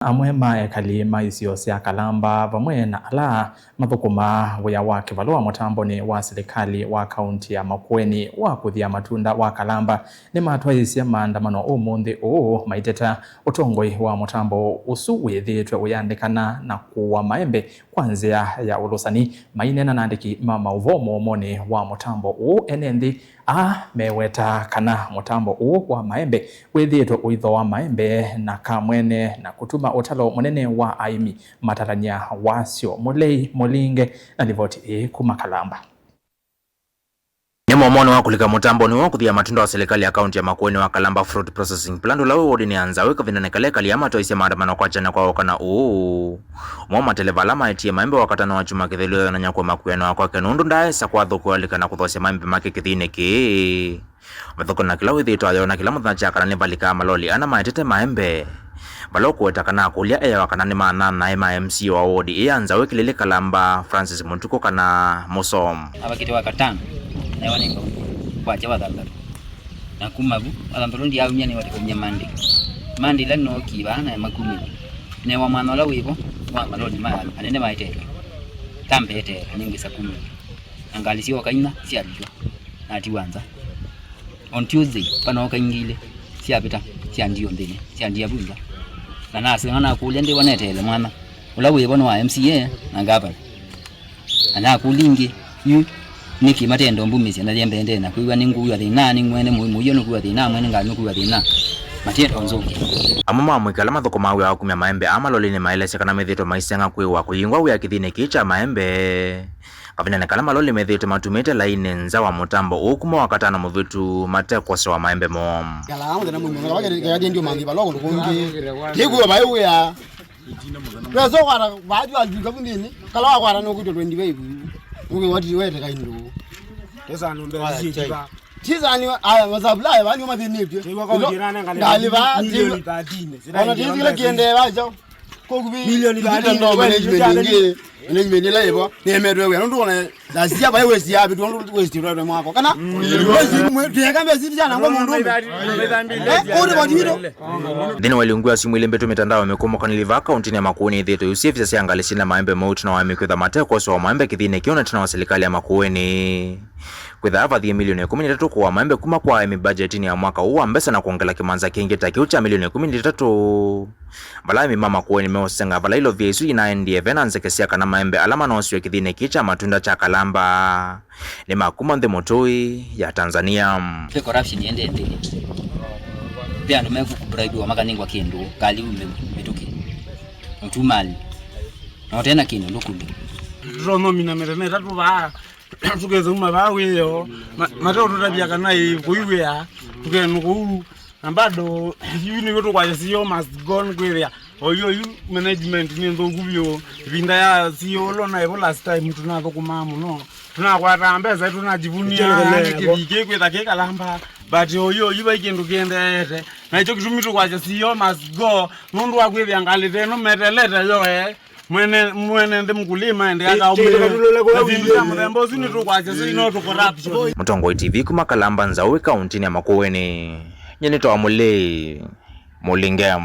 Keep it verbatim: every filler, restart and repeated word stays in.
Amwe ma ekali ma isio sya Kalamba vamwe na ala mathũkũmaa wĩa wa kĩvalũa mũtambonĩ wa silikalĩ wa kaunti ya Makueni wa kũthia matunda wa Kalamba nĩmatwaĩĩsye maandamano ũmũnthĩ ũũ maiteta ũtongoi wa mũtambo ũsu wĩthĩĩtwe ũyandĩkana na kũua maembe kwa nzĩa ya ũlũsani. Maineena na andĩki ma maũvoo mũomonĩ wa mũtambo ũũ, ene nthĩ aa meweta kana mũtambo ũũ wa maembe wĩthĩĩtwe ũithoa maembe na kamwene na kũtuma ũtalo mũnene wa aĩmi matalany'a wasyo. Mũlei Mũlinge na livoti ĩĩ kuma Kalamba. Nĩ mũomonĩ wa kũlika mũtambonĩ wa kũthia matunda wa silikalĩ ya kaunti ya Makueni wa Kalamba Fruit Processing Plant ũla wĩ wodinĩ ya Nzaũ kavindanĩ kala ekali aa matwaĩĩsye maandamano kwa kyana kwa ũkana ũũ. Ũmwe wa mateleva ala maetie maembe wakatano wa kyumwa kĩthelu ayonany'a kũema kwĩanĩwa kwake nũndũ ndaaĩsa kwathũkũa alika na kũthosya maembe make kĩthiinĩ kĩĩ. Mathũkũma na kĩla wĩthĩĩtwe ayona kĩla mũthenya kya kana nĩvalikaa maloli ana maetete maembe. Vala ũkũweta kana akũlya eawa kana nĩ mananae ma M C A wa wodi ĩĩ ya Nzaũ Kĩlĩlĩ Kalamba, Francis Mũtukũ kana Mũso. Avakĩte wa katano, newa nĩ ngau kwakya wa thanthatũ. Na kuma vu, wa thanthatũ ndiaumya nĩ watĩkaumya Monday. Monday ĩla nookie vaa na makumĩla. Newa mwana ũla wĩvo wa maloli ma anene maetetwe. Tambeeteela, nĩngwĩsa kumĩla. Na ngalĩ syooka inya syavika, natiwa nza. On Tuesday, panooka ingĩ ilĩ, syavĩta, syandia nthĩnĩ, syandia vu nza. Na naseng'a nakũlya ndĩwa neteele mwana, ũla wĩvo nĩ wa M C A na ngavana. Na nakũlya ingĩ, yu nĩkĩ matendo mbumĩsya, na yembendee na kwĩw'a nĩngũw'a thĩna, nĩ mwene mũi-, mũio nũkwĩw'a thĩna, mwene ngalĩ nũkwĩw'a thĩna. Matendo nzũngĩ. Amwe ma amũika ala mathũkũmaa wĩa wa kumya maembe aa malolinĩ maelesya kana methĩĩtwe maiseng'a kwĩwa kũyingwa wĩa kĩthiinĩ kĩĩ kya maembe. Kavindanĩ kala maloli methĩĩtwe matumĩte lainĩ nza wa mũtambo ũũ kuma Wakatano mũvĩtu mate kwosewa maembe moo. Kala mũthenya mũima, kala kĩatĩ ndio manthi vala kũndũ kũngĩ. Kĩkwĩwa vaĩ wĩa. Weso kwata vathi wa vika vundini, kala wakwata no kwitwa twenty-five. Nũkwĩwa ti wete kaindo. Pesa no mbele. Tisani aya masabulaya vani mathĩnĩtwe. Kĩwa kaunti ĩranengane ndalĩ va, milioni thirteen. Ona tizile kiende vacho. Kokuvi milioni thirteen ndio management ingĩ, management ĩla ĩvo nĩemetwe wĩa nũndũ ona nasia vai wesi ya vitu nũndũ wesi rwa mwako kana wesi tuyeka mbesi jana kwa mũndũ ũmwe. Eh, kuri kwa jito. Nthĩnĩ wa ilungu ya simu ilĩ mbĩtu mitandao mĩkũmũkanĩli va kauntinĩ ya Makueni ĩthĩĩtwe yu syĩvisa sya ngalĩ syĩna maembe mauti na waĩmi kwĩtha mate kwosewa maembe kĩthiinĩ kĩu na tena wa silikalĩ ya Makueni. Kwĩtha avathie milioni ĩkũmi na itatũ kũwa maembe kuma kwa aĩmi mbajetinĩ ya mwaka ũũ wa mbesa na kwongela kĩmanza kĩngĩ ta kĩu kya milioni ĩkũmi na itatũ. Vala aĩmi ma Makueni meũsenga vala ilovia isu inaendie ve na nzeke sya kana maembe ala manosiwe kĩthiinĩ kĩĩ kya matunda kya Kalamba nĩ ma kuma nthĩ mũtũi ya Tanzania. Ve corruption yendete. Ve andũ mekũkũbraibiwa makanengwa kĩndũ, kali ume mĩtũkĩ. Mũtumali. Na ũtena kĩndũ ndũkũlĩ. Tũtonomina mĩthenya ĩtatũ vaa. Tũketha uma vaa wĩoo, ma-, mateũtũtavya kana ĩ kũiwĩa, tũkenũ kũu. Na bado, yu nĩw'o tũkwasya C E O must go nĩkwĩthĩa. Oyu, oyu management nĩ nthũku vyũ. Ĩvinda ya C E O ũla naĩvo last time tũnathũkũmaa mũno. Tũnakwataa mbesa, tũnajivunia nĩ kĩviki kwĩtha kĩ Kalamba. But oyu, oyu vai kĩndũ kĩendeete. Na ĩkyo kĩtumi tũkwasya C E O must go, nũndũ wa kwĩthĩa ngalĩ teno metelete yoe. Mwene, mwene nthĩ mkulima ende akaumĩe. Na vindu vya mũthemba ũsu nĩtũkwasya sĩ no tũ corruption. Mũtongoi T V kuma Kalamba Nzaũ wĩ kauntinĩ ya Makueni. Nyie nĩtawa Mũlei Mũlinge.